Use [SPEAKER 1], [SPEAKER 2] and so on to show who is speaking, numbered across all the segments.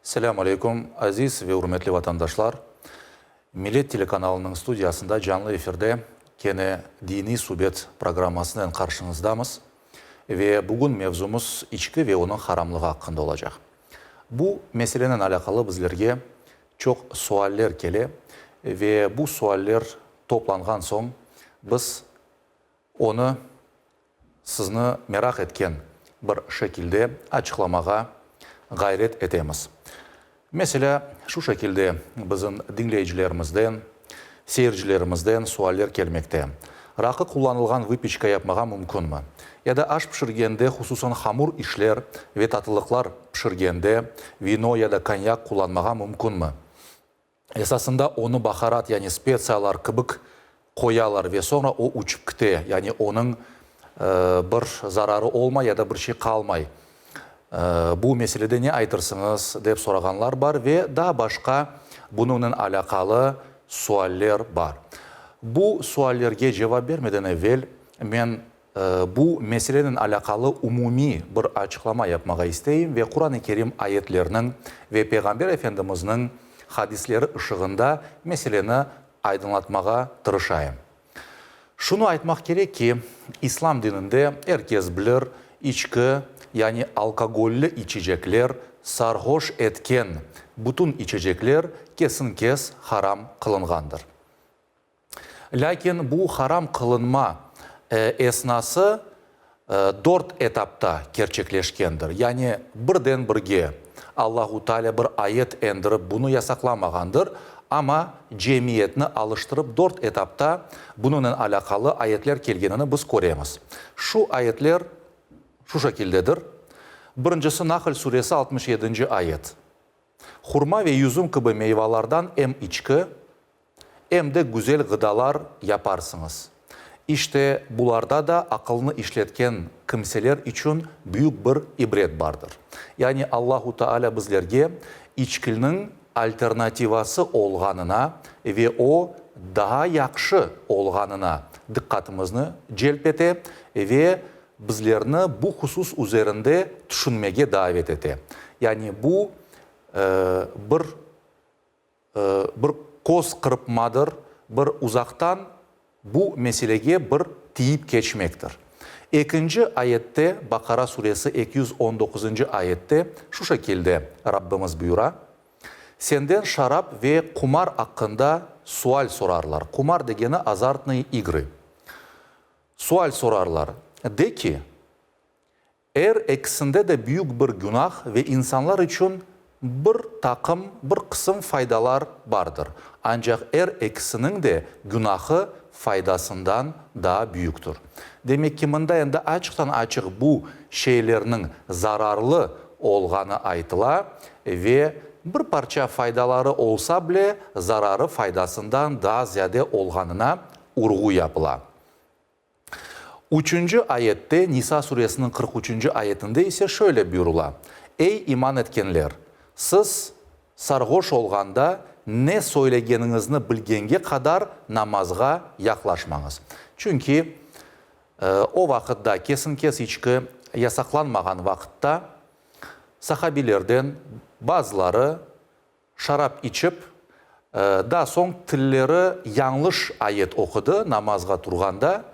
[SPEAKER 1] Selâm aleyküm, aziz ve ürmetli vatandaşlar! Millet telekanalınıñ studiyasında canlı efirde kene Diniy subet programmasınen qarşıñızdamız ve bugün mevzumız içki ve onıñ haramlığı aqqında olacaq. Bu meselenen alâqalı bizlerge çoq sualler kele ve bu sualler toplanğan soñ biz onı sizni meraq etken bir şekilde açıqlamağa ğayret etemiz. Meselâ, şu şekilde bizim diñleyicilerimizden, seyircilerimizden sualler kelmekte, Raqı qullanılğan vıpiçka yapmağa mümkünmi? Ya da aş pişirgende, hususan hamur işler ve tatlılıqlar pişirgende vino ya da konyak qullanmağa mümkünmi? Esasında onı baharat, yani spetsiyalar kibik qoyalar ve soñra o uçıp kite, yani onıñ bir zararı olmay ya da bir şey qalmay. Bu meselede ne aytırsıñız, dep sorağanlar bar ve daa başqa bunıñnen alâqalı sualler bar. Bu suallerge cevap bermeden evel men Bu meselenen alâqalı umumiy bir açıqlama yapmağa isteyim ve Quran-ı Kerim ayetleriniñ ve Peyğamber Efendimizniñ hadisleri ışığında meseleni aydınlatmağa tırışayım. Şunı aytmaq kerek ki, İslam dininde er kes bilir, içki, yani alkogolli içecekler, sarhoş etken bütün içecekler kesin-kes haram qılınğandır. Lâkin bu haram qılınma esnası dört etapta kerçekleşkendir. Yani birden birge Allahu Teala bir ayet endirip bunı yasaqlamağandır, amma cemiyetni alıştırıp dört etapta bunıñnen alâqalı ayetler kelgenini biz köremiz. Şu ayetler şu şekildedir, birincisi Nahl suresi altmış yedinci ayet, Hurma ve yüzüm kibi meyvalardan em içki, em de güzel ğıdalar yaparsıñız. İşte, bularda da aqılnı işletken kimseler içün büyük bir ibret bardır. Yani Allahu Teala bizlerge içkilniñ alternativası olğanına ve o daa yahşı olğanına diqqatımıznı celp ete ve bizlerni bu husus üzerinde tüşünmege davet ete. Yani bu bir bir köz qırpmadır, bir uzaqtan bu meselege bir tiyip keçmektir. Ekinci ayette, Baqara suresi 219-ncı ayette şu şekilde Rabbimiz buyura, Senden şarap ve qumar aqqında sual sorarlar. Qumar degeni azartnıye igrı. Sual sorarlar. De ki, Er ekisinde de büyük bir günah ve insanlar içün bir taqım, bir qısım faydalar bardır. Ancaq er ekisiniñ de günahı faydasından daa büyüktir. Demek ki, mında endi açıqtan-açıq bu şeylerniñ zararlı olğanı aytıla ve bir parça faydaları olsa bile, zararı faydasından daa ziyade olğanına urğu yapıla. Üçünci ayette, Nisa suresiniñ 43 üçünci ayetinde ise şöyle buyurıla, Ey iman etkenler! Siz sarğoş olğanda ne söylegeniñizni bilgenge qadar namazğa yaqlaşmañız. Çünki o vaqıtda kesin-kes içki yasaqlanmağan vaqıtta sahabilerden bazıları Şarap içip, daa soñ tilleri yañlış ayet oqudı namazğa turğanda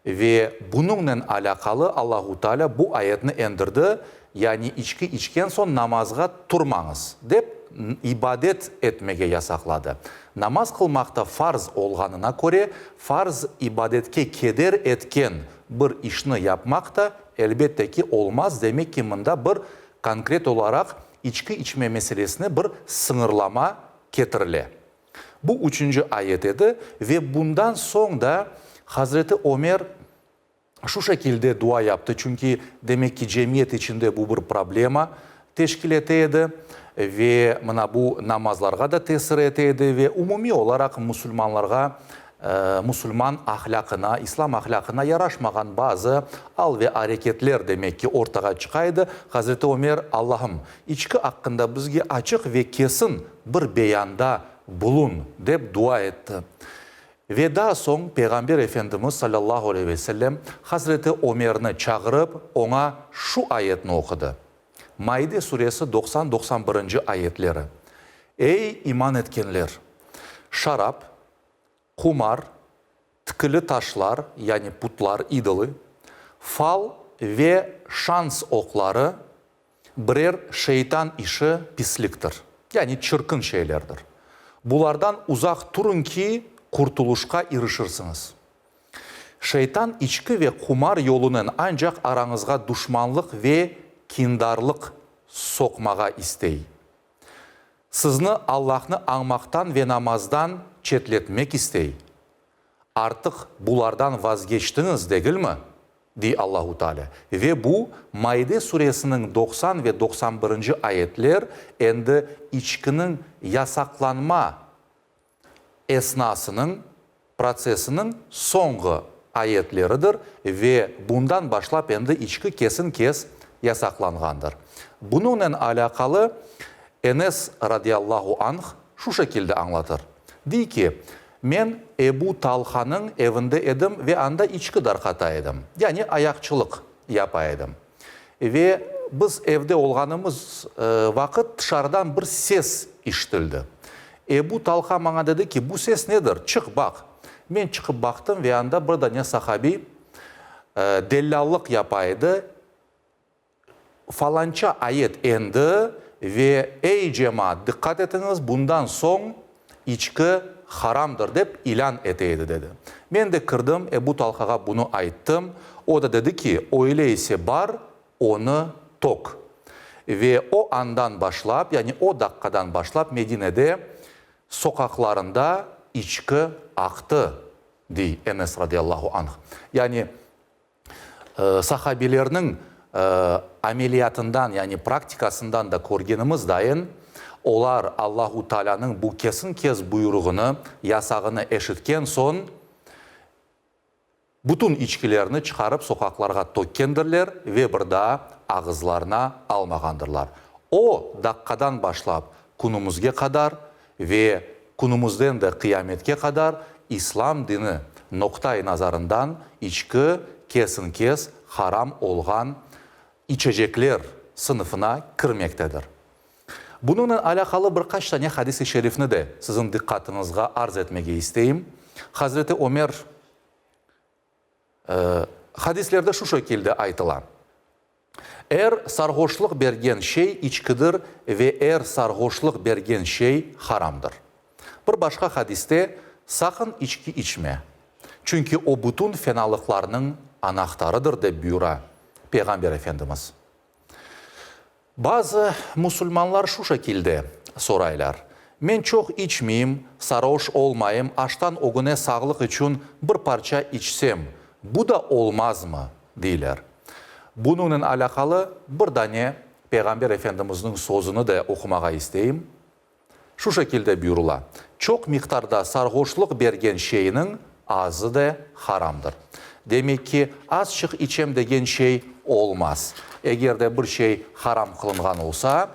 [SPEAKER 1] ve bunıñnen alâqalı Allahu Teala bu ayetni endirdi, yani içki içken soñ namazğa turmañız, dep ibadet etmege yasaqladı. Namaz qılmaq da farz olğanına köre, farz ibadetke keder etken bir işni yapmaq da, elbette ki, olmaz, demek ki, mında bir konkret olaraq içki içme meselesine bir sıñırlama ketirile. Bu üçünci ayet edi ve bundan soñ da Hazreti Ömer şu şekilde dua yaptı, çünki demek ki cemiyet içinde bu bir problema teşkil ete edi ve mına bu namazlarğa da tesir ete edi ve umumiy olaraq musulmanlarğa musulman ahlâqına, İslam ahlâqına yaraşmağan bazı al ve areketler, demek ki, ortağa çıqa edi. Hazreti Ömer, Allahım, içki aqqında bizge açıq ve kesin bir beyanda bulun, dep dua etti. Ve daa soñ Peyğamber Efendimiz, salâllahu aleyhi ve sellem, Hazreti Ömerni çağırıp, oña şu ayetni oqudı. Maide suresi 90, 91-nci ayetleri. Ey, iman etkenler! Şarap, qumar, tikili taşlar, yani putlar, idolı, fal ve şans oqları birer şeytan işi, pisliktir, yani çirkin şeylerdir. Bulardan uzaq turıñ ki, qurtulışqa irişirsiñiz. Şeytan içki ve qumar yolunen ancaq arañızğa duşmanlıq ve kindarlıq soqmağa istey. Sizni Allahnı añmaqtan ve namazdan çetletmek istey. Artıq bulardan vazgeçtiñiz, degilmi? dey Allahu Teala. Ve bu, Maide suresiniñ 90 ve 91-nci ayetler, endi içkiniñ yasaqlanma esnasınıñ, protsessiniñ, soñğı ayetleridir ve bundan başlap endi içki kesin-kes yasaqlanğandır. Bunıñnen alâqalı Enes radiyallahu anh şu şekilde añlatır, dey ki, Men Ebu Talhanıñ evinde edim ve anda içki darqata edim, yani ayaqçılıq yapa edim. Ve biz evde olğanımız vaqıt tışarıdan bir ses işitildi. Ebu Talha maña dedi ki, bu ses nedir, çıq baq. Men çıqıp baqtım ve anda bir dane sahabiy dellâllıq yapa edi, falanca ayet endi ve ey cemaat, diqqat etiñiz, bundan soñ içki haramdır, dep ilân ete edi, dedi. Men de kirdim, Ebu Talhağa bunı ayttım. O da dedi ki, öyle ise bar, onı tök. Ve o andan başlap, yani o daqqadan başlap Medinede soqaqlarında içki aqtı, dey Enes radıyallahu anh. Yani Sahabilerniñ ameliyatından, yani praktikasından da körgenimiz dayın, olar Allahu Taalânıñ bu kesin-kes buyruğını, yasağını eşitken soñ, bütün içkilerni çıqarıp soqaqlarğa tökkendirler ve bir daa ağızlarına almağandırlar. O daqqadan başlap künümizge qadar Ve künümizden de qıyametke qadar İslam dini noqta-i nazarından içki kesin-kes haram olğan içecekler sınıfına kirmektedir. Bunıñnen alâqalı bir qaç tane hadis-i şerifni de siziñ diqqatıñızğa arz etmege isteyim. Hazreti Ömer Hadislerde şu şekilde aytıla, Er sarğoşlıq bergen şey içkidir ve er sarğoşlıq bergen şey haramdır. Bir başqa hadiste, Saqın içki içme, çünki o bütün fenalıqlarnıñ anahtarıdır dep buyura Peyğamber Efendimiz. Bazı musulmanlar şu şekilde soraylar, Men çoq içmeyim, saroş olmayım, aştan ögüne sağlıq içün bir parça içsem, bu da olmazmı? deyler. Bunıñnen alâqalı bir dane Peyğamber Efendimizniñ sözüni de oqumağa isteyim. Şu şekilde buyurıla, Çoq miqdarda sarğoşlıq bergen şeyniñ azı de haramdır. Demek ki, azçıq içem degen şey olmaz. Eger de bir şey haram qılınğan olsa,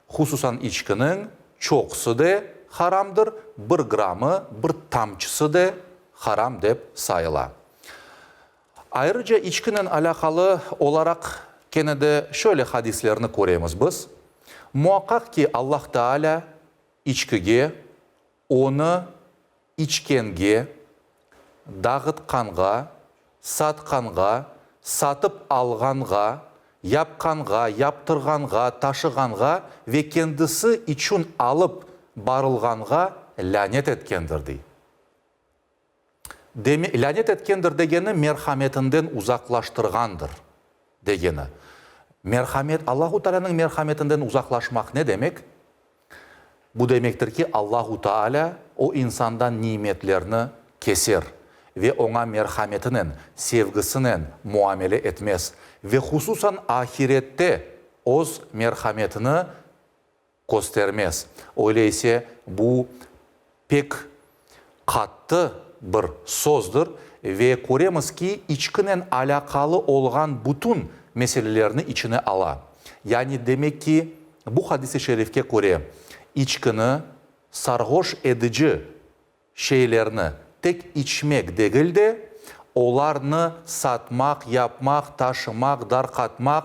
[SPEAKER 1] hususan içkiniñ, çoqusı de haramdır, bir gramı, bir tamçısı de haram dep sayıla. Ayrıca içkinen alâqalı olaraq kene de şöyle hadislerni köremiz biz, Muaqqaq ki, Allah Taalâ içkige, onı içkenge, dağıtqanğa, satqanğa, satıp alğanğa, yapqanğa, yaptırğanğa, taşığanğa ve kendisi içün alıp barılğanğa lânet etkendir, dey. Demi, lânet etkendir degeni, merhametinden uzaqlaştırğandır degeni. Merhamet, Allahu Taalânıñ merhametinden uzaqlaşmaq ne demek? Bu demektir ki, Allahu Taalâ o insandan nimetlerni keser ve oña merhametinen, sevgisinen muamele etmez ve hususan ahirette öz merhametini köstermez. Öyle ise bu pek qattı bir sözdir ve köremiz ki, içkinen alâqalı olğan bütün meselelerni içine ala. Yani demek ki, bu hadis-i şerifke köre, içkini sarğoş edici şeylerni tek içmek degil de, olarnı satmaq, yapmaq, taşımaq, darqatmaq.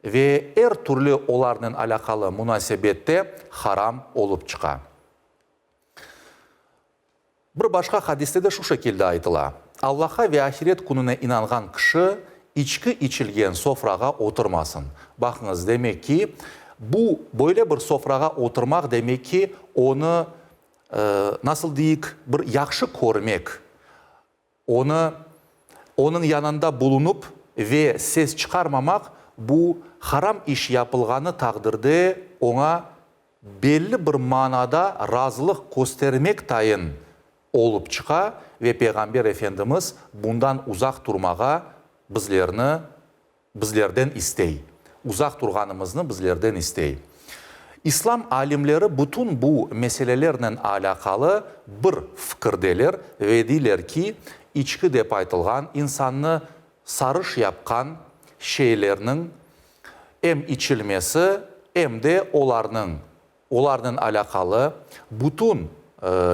[SPEAKER 1] Ve er türlü olarnen alâqalı munasebet de haram olıp çıqa. Bir başqa hadiste de şu şekilde aytıla, Allahqa ve ahiret kününe inanğan kişi içki içilgen sofrağa oturmasın. Baqıñız, demek ki, bu, böyle bir sofrağa oturmaq, demek ki, onı, nasıl deyik, bir yahşı körmek, Onı, onıñ yanında bulunıp ve ses çıqarmamaq, bu haram iş yapılğanı taqdirde oña belli bir manada razılıq köstermek tayın olıp çıqa ve Peyğamber Efendimiz bundan uzaq turmağa bizlerni bizlerden istey, uzaq turğanımıznı bizlerden istey. İslam alimleri bütün bu meselelernen alâqalı bir fikirdeler ve deyler ki, içki dep aytılğan, insannı sarış yapqan şeylerniñ em içilmesi, em de olarnıñ Olarnen alâqalı bütün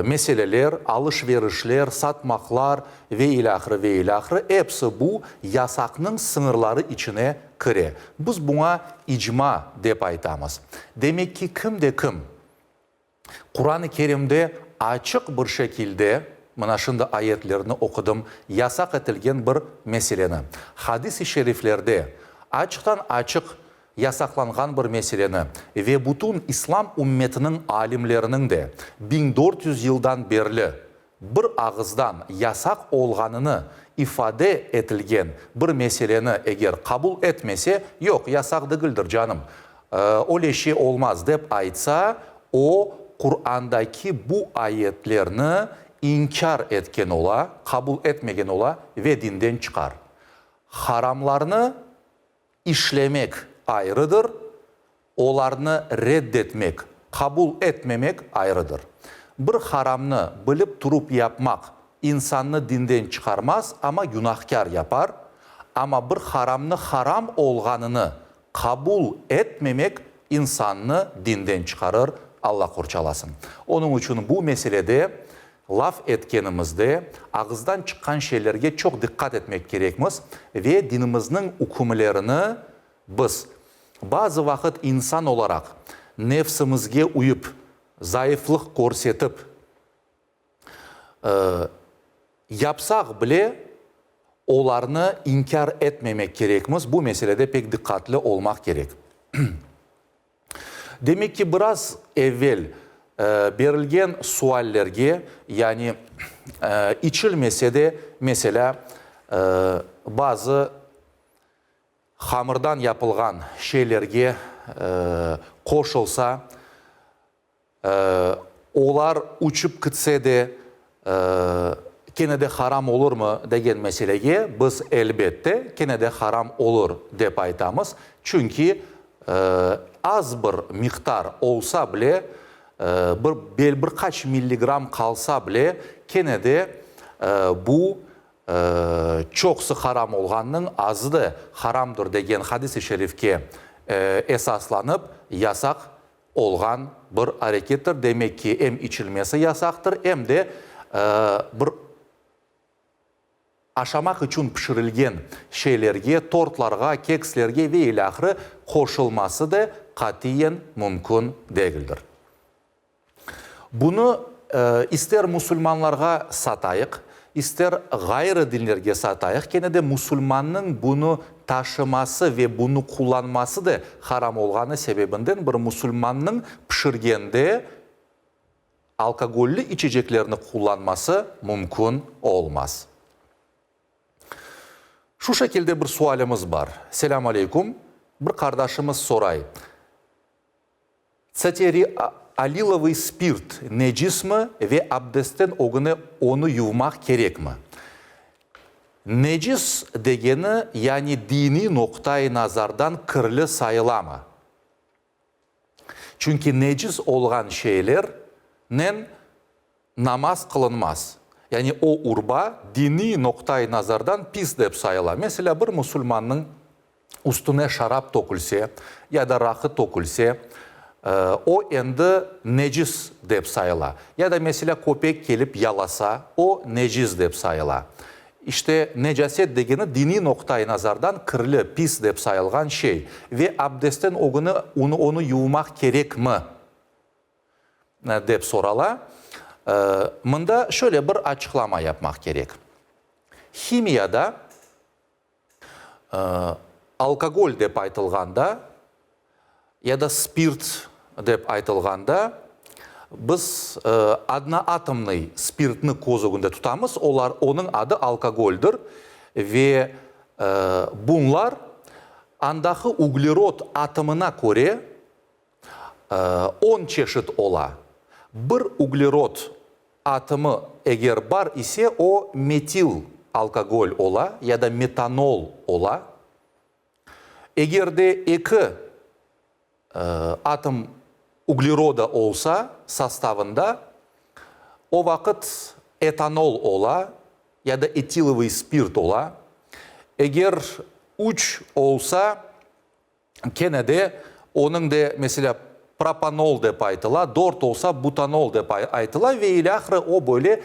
[SPEAKER 1] meseleler, alış-verişler, satmaqlar ve ilâhre, ve ilâhre, episi bu yasaqnıñ sıñırları içine kire. Biz buña icma dep aytamız. Demek ki, kim de kim Quran-ı Kerimde açıq bir şekilde, mına şimdi ayetlerni oqudım, yasaq etilgen bir meseleni, hadis-i şeriflerde açıqtan-açıq yasaqlanğan bir meseleni ve bütün İslam ümmetiniñ alimleriniñ de 1400 yıldan berli bir ağızdan yasaq olğanını ifade etilgen bir meseleni eger qabul etmese, yoq, yasaq degildir, canım, öyle şey olmaz, dep aytsa, o, Qurandaki bu ayetlerni inkâr etken ola, qabul etmegen ola ve dinden çıqar. Haramlarnı İşlemek ayrıdır, olarnı red etmek, qabul etmemek ayrıdır. Bir haramnı bilip turup yapmaq insannı dinden çıqarmaz, amma günahkâr yapar, amma bir haramnı haram olğanını qabul etmemek insannı dinden çıqarır, Alla qorçalasın. Onıñ içün bu meselede Laf etkenimizde, ağızdan çıqqan şeylerge çoq diqqat etmek kerekmiz ve dinimizniñ ükümlerini biz, bazı vaqıt insan olaraq, nefsimizge uyıp, zayıflıq körsetip, yapsaq bile, olarnı inkâr etmemek kerekmiz, bu meselede pek diqqatli olmaq kerek. Demek ki, biraz evel berilgen suallerge, yani içilmese de, meselâ, bazı hamırdan yapılğan şeylerge qoşulsa, Olar uçıp kitse de, kene de haram olurmı degen meselege biz, elbette, kene de haram olur, dep aytamız. Çünki az bir miqdar olsa bile, bir bir qaç milligramm qalsa bile, kene de bu çoqusı haram olğannıñ azı da haramdır degen hadis-i şerifke esaslanıp yasaq olğan bir arekettir. Demek ki, em içilmesi yasaqtır, em de bir aşamaq içün pişirilgen şeylerge, tortlarğa, kekslerge ve ilâhre qoşulması da qatiyen mümkün degildir. Bunı ister musulmanlarğa satayıq, ister ğayrı dinlerge satayıq, kene de musulmannıñ bunı taşıması ve bunı qullanması da haram olğanı sebebinden bir musulmannıñ pişirgende alkogolli içeceklerni qullanması mümkün olmaz. Şu şekilde bir sualimiz bar. Selâm aleyküm. Bir qardaşımız soray. Tseterialilovıy spirt necismi ve abdestten ögüne onı yuvmaq kerekmi? Necis degeni, yani diniy noqta-i nazardan kirli sayılamı? Çünki necis olğan şeylernen namaz qılınmaz. Yani o urba diniy noqta-i nazardan pis dep sayıla. Meselâ, bir musulmannıñ üstüne şarap tökülse ya da raqı tökülse, o endi necis dep sayıla. Ya da, meselâ, köpek kelip yalasa, o necis dep sayıla. İşte, necaset degeni diniy noqta-i nazardan kirli, pis dep sayılğan şey ve abdestten ögüni onı yuvmaq kerekmi? Dep sorala. Mında şöyle bir açıqlama yapmaq kerek. Himiyada alkogol dep aytılğanda ya da spirt dep aytılğanda, biz odnoatomnıy spirtni köz ögünde tutamız, olar, onıñ adı alkogoldir ve bunlar andaqı uglerod atomına köre On çeşit ola. Bir uglerod atomı eger bar ise, o metil alkogol ola ya da metanol ola. Eger de eki atom ugleroda olsa sostavında, o vaqıt etanol ola ya da etilovıy spirt ola. Eger üç olsa, Kene de, onıñ de, meselâ, propanol dep aytıla, dört olsa, butanol dep aytıla ve ilâhre o böyle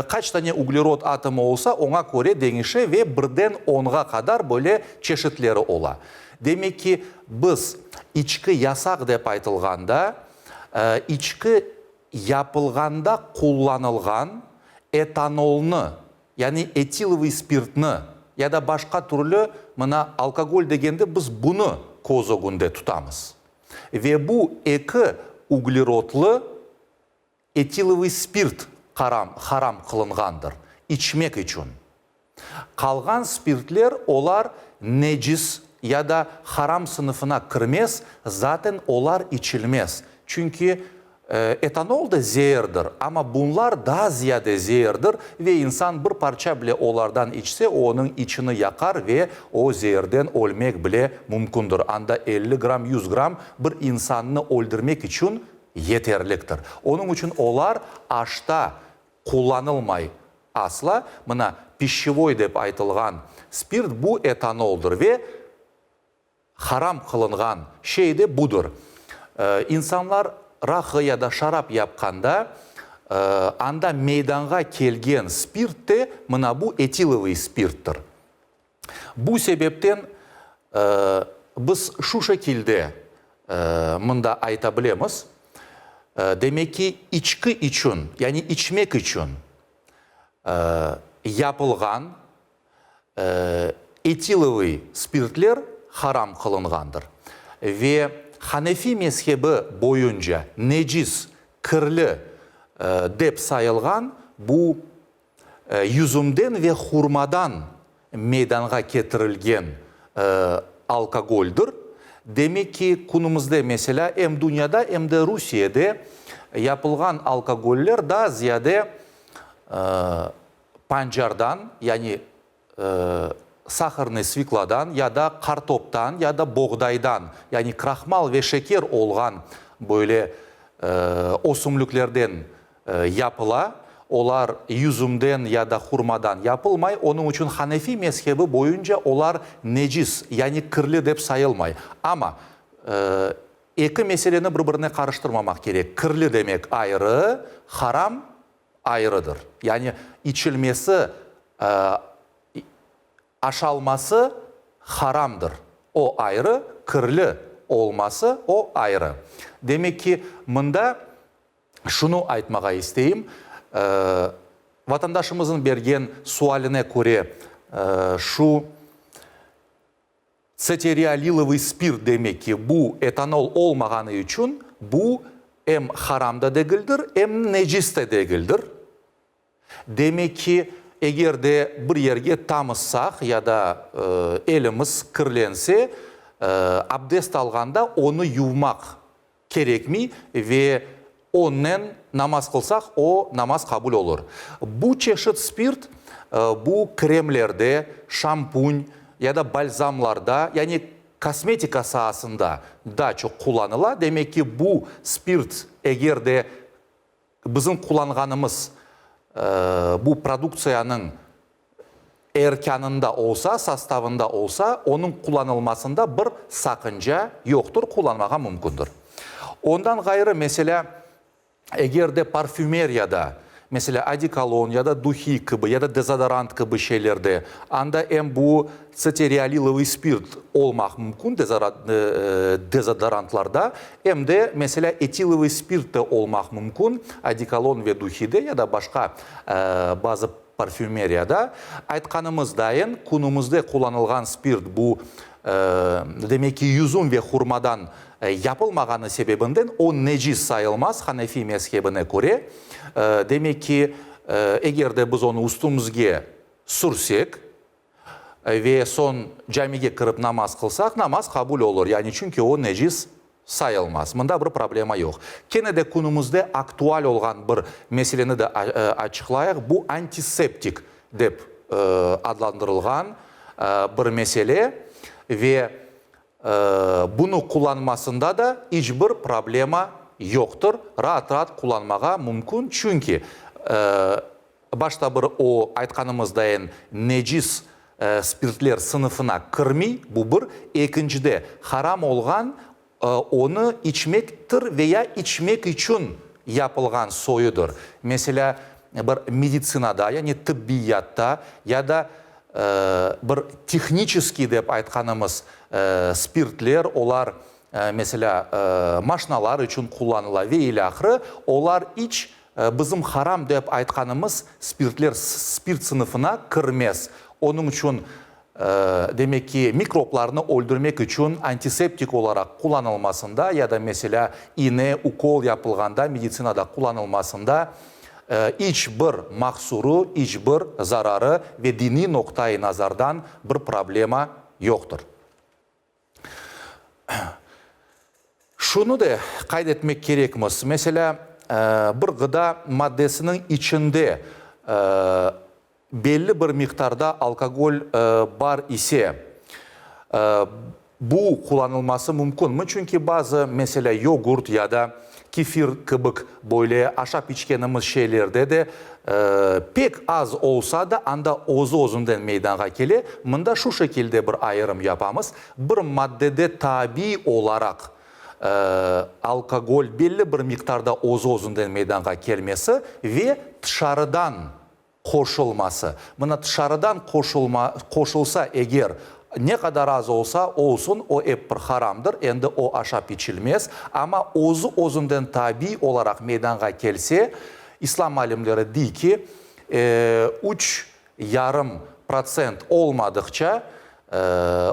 [SPEAKER 1] qaç tane uglerod atomı olsa, oña köre deñişe ve birden onğa qadar böyle çeşitleri ola. Demek ki, biz içki yasaq dep aytılğanda, içki yapılğanda qullanılğan etanolnı, Yani etilovıy spirtni ya da başqa türlü, mına, alkogol degende biz bunı köz ögünde tutamız. Ve bu eki uglerodlı etilovıy spirt qaram, haram qılınğandır, içmek içün. Qalğan spirtler, olar necis ya da haram sınıfına kirmez, zaten olar içilmez. Çünki Etanol da zeerdir, amma bunlar daa ziyade zeerdir ve insan bir parça bile olardan içse, o onıñ içini yaqar ve o zeerden ölmek bile mümkündir. Anda 50 gramm, 100 gramm bir insannı öldürmek içün yeterliktir. Onıñ içün olar aşta qullanılmay asla. Mına, pişçevoy dep aytılğan spirt bu etanoldır ve Haram qılınğan şey de budır. İnsanlar raqı ya da şarap yapqanda, anda meydanğa kelgen spirt de mına bu etilovıy spirttir. Bu sebepten biz şu şekilde mında ayta bilemiz, demek ki, içki içün, yani içmek içün yapılğan Etilovıy spirtler haram qılınğandır ve Hanefi mezhebi boyunca necis, kirli, dep sayılğan bu yüzümden ve hurmadan meydanğa ketirilgen alkogoldir. Demek ki, künümizde, meselâ, em dünyada, em de Rusiyede yapılğan alkogoller daa ziyade pancardan, yani saharnıy svikladan ya da qartoptan ya da boğdaydan, yani krahmal ve şeker olğan böyle ösümliklerden yapıla. Olar yüzümden ya da hurmadan yapılmay, onıñ içün hanefi mezhebi boyunca olar necis, yani kirli dep sayılmay. Amma eki meseleni bir-birine qarıştırmamaq kerek, kirli demek ayrı, haram ayrıdır. Yani içilmesi, aşalması haramdır, o ayrı, kirli olması, o ayrı. Demek ki, mında şunı aytmağa isteyim, vatandaşımızın bergen sualine köre şu Tseterialilovıy spirt demek ki, bu etanol olmağanı içün bu em haram da degildir, em necis de degildir. Demek ki, eger de bir yerge tamızsaq ya da elimiz kirlense, abdest alğanda onı yuvmaq kerekmiy ve onnen namaz qılsaq, o namaz qabul olur. Bu çeşit spirt bu kremlerde, şampun ya da balzamlarda, yani kosmetika saasında daa çoq qullanıla. Demek ki, bu spirt eger de Bizim qullanğanımız bu produktsiyanıñ erkânında olsa, sostavında olsa, onıñ qullanılmasında bir saqınca yoqtır, qullanmağa mümkündir. Ondan ğayrı, meselâ, eger de parfümeriyada, Meselâ, odekolon ya da duhi kibi, ya da dezodorant kibi şeylerde, anda em bu tseterealilovıy spirt olmaq mümkün dezodorantlarda, em de, meselâ, etilovıy spirt de olmaq mümkün odekolon ve duhide ya da başqa bazı parfümeriyada. Aytqanımız dayın, künümizde qullanılğan spirt bu, demek ki, yüzüm ve hurmadan yapılmağanı sebebinden o necis sayılmaz, hanefi mezhebine köre. Demek ki, eger de biz onı üstümizge sürsek ve soñ camige kirip namaz qılsaq, namaz qabul olur, yani çünki o necis sayılmaz. Mında bir problema yoq. Kene de künümizde aktual olğan bir meseleni de açıqlayıq, bu antiseptik dep adlandırılğan bir mesele ve Bunı qullanmasında da iç bir problema yoqtır, raat-raat qullanmağa mümkün, çünki başta bir o, aytqanımızdayın, necis spirtler sınıfına kirmey, bu bir, ekincide, haram olğan onı içmektir ve ya içmek içün yapılğan soyudır. Meselâ, bir meditsinada, yani tıbbiyatta ya da bir tehniçeskiy dep aytqanımız spirtler, olar, meselâ, maşnalar içün qullanıla ve ilâhre, olar iç bizim haram dep aytqanımız spirtler, spirt sınıfına kirmez. Onıñ içün, demek ki, mikroblarnı öldürmek içün antiseptik olaraq qullanılmasında ya da, meselâ, ine, ukol yapılğanda meditsinada qullanılmasında İç bir mahsurı, iç bir zararı ve diniy noqta-i nazardan bir problema yoqtır. Şunı da qayd etmek kerekmiz, meselâ, bir ğıda maddesiniñ içinde belli bir miqdarda alkogol bar ise, bu qullanılması mümkünmi? Çünki bazı, meselâ, yogurt ya da kefir kibik böyle aşap içkenimiz şeylerde de pek az olsa da, anda özü-özünden meydanğa kele. Mında şu şekilde bir ayırım yapamız, bir maddede tabiiy olaraq alkogol belli bir miqdarda özü-özünden meydanğa kelmesi ve tışarıdan qoşulması. Mına tışarıdan qoşulma, qoşulsa eger, ne qadar az olsa, olsun, o ep bir haramdır, endi o aşap içilmez. Amma özü-özünden tabiiy olaraq meydanğa kelse, İslam alimleri dey ki, üç yarım protsent olmadıqça,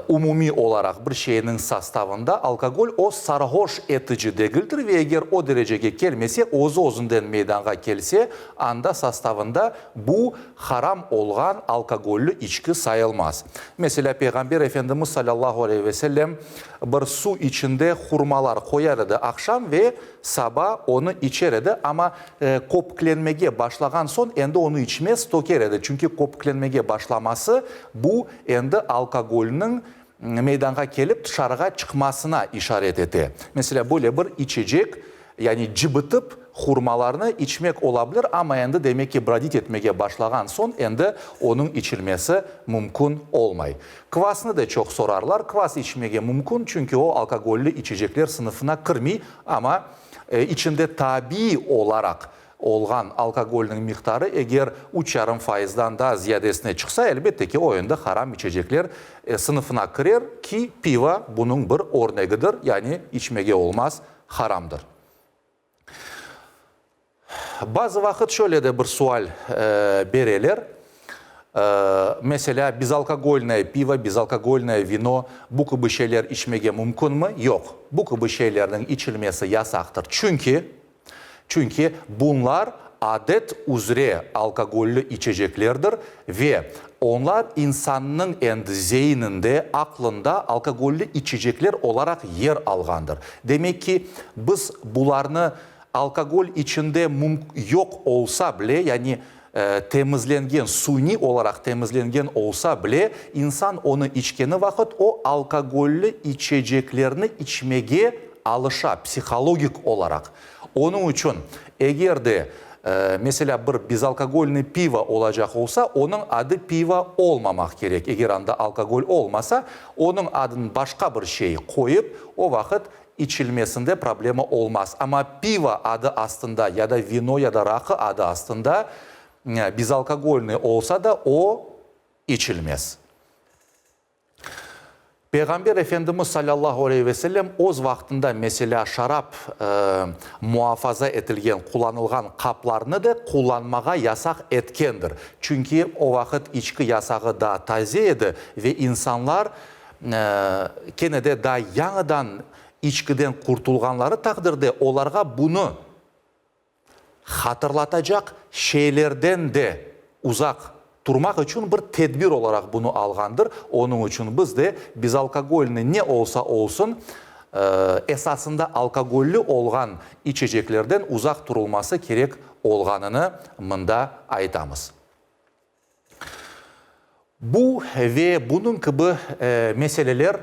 [SPEAKER 1] Umumiy olaraq bir şeyniñ sostavında alkogol o sarhoş etici degildir ve eger o derecege kelmese, özü-özünden meydanğa kelse, anda sostavında bu haram olğan alkogollü içki sayılmaz. Meselâ, Peyğamber Efendimiz salâllahu aleyhi ve sellem bir su içinde hurmalar qoyar edi aqşam ve saba onı içer edi, amma köpüklenmege başlağan soñ endi onı içmez, töker edi, çünki köpüklenmege başlaması bu endi alkogolniñ meydanğa kelip tışarığa çıqmasına işaret ete. Meselâ, böyle bir içecek, yani cıbıtıp hurmalarnı içmek ola bilir, amma endi demek ki brodit etmege başlağan soñ endi onıñ içilmesi mümkün olmay. Kvasnı da çoq sorarlar. Kvas içmege mümkün, çünki o alkogolli içecekler sınıfına kirmey, amma içinde tabiiy olaraq olğan alkogolniñ miqdarı eger üç yarım fayızdan daa ziyadesine çıqsa, elbette ki, o endi haram içecekler sınıfına kirer, ki, pivo bunıñ bir örnegidir, yani içmege olmaz, haramdır. Bazı vaqıt şöyle de bir sual bereler, meselâ, bezalkogolnoye pivo, bezalkogolnoye vino, bu kibi şeyler içmege mümkünmi? Yoq, bu kibi şeylerniñ içilmesi yasaqtır, çünki, çünki bunlar adet üzre alkogolli içeceklerdir ve onlar insannıñ endi zeininde, aqlında alkogolli içecekler olaraq yer alğandır. Demek ki, biz bularnı Alkogol içinde yoq olsa bile, yani temizlengen, suniy olaraq temizlengen olsa bile, insan onı içkeni vaqıt o alkogolli içeceklerni içmege alışa, psihologik olaraq. Onıñ içün, eger de, meselâ, bir bezalkogolnıy pivo olacaq olsa, onıñ adı pivo olmamaq kerek. Eger anda alkogol olmasa, onıñ adını başqa bir şey qoyıp, o vaqıt. içilmesinde problema olmaz. Amma pivo adı astında ya da vino ya da raqı adı astında bezalkogolnıy olsa da o içilmez. Peyğamber Efendimiz salâllahu aleyhi ve sellem öz vaqtında, meselâ, şarap muafaza etilgen, qullanılğan qaplarnı da qullanmağa yasaq etkendir. Çünki o vaqıt içki yasağı daa taze edi ve insanlar kene de daa yañıdan içkiden qurtulğanları taqdirde olarğa bunı hatırlatacaq şeylerden de uzaq turmaq içün bir tedbir olaraq bunı alğandır. Onıñ içün biz de bezalkogolnıy ne olsa olsun, esasında alkogolli olğan içeceklerden uzaq turulması kerek olğanını mında aytamız. Bu ve bunıñ kibi meseleler,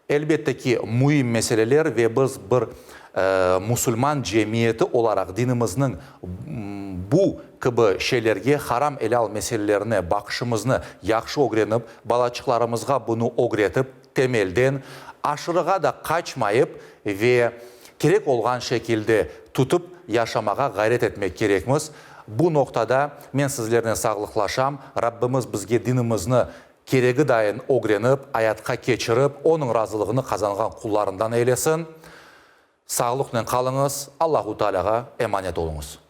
[SPEAKER 1] elbette ki, müim meseleler ve biz bir musulman cemiyeti olaraq dinimizniñ bu kibi şeylerge, haram-elâl meselelerine baqışımıznı yahşı ögrenip, balaçıqlarımızğa bunı ögretip, temelden, aşırığa da qaçmayıp ve kerek olğan şekilde tutıp yaşamağa ğayret etmek kerekmiz. Bu noqtada men sizlernen sağlıqlaşam. Rabbimiz bizge dinimizni keregi dayın ögrenip, ayatqa keçirip, Onıñ razılığını qazanğan qullarından eylesin. Sağlıqnen qalıñız, Allahu Taalâğa emanet oluñız.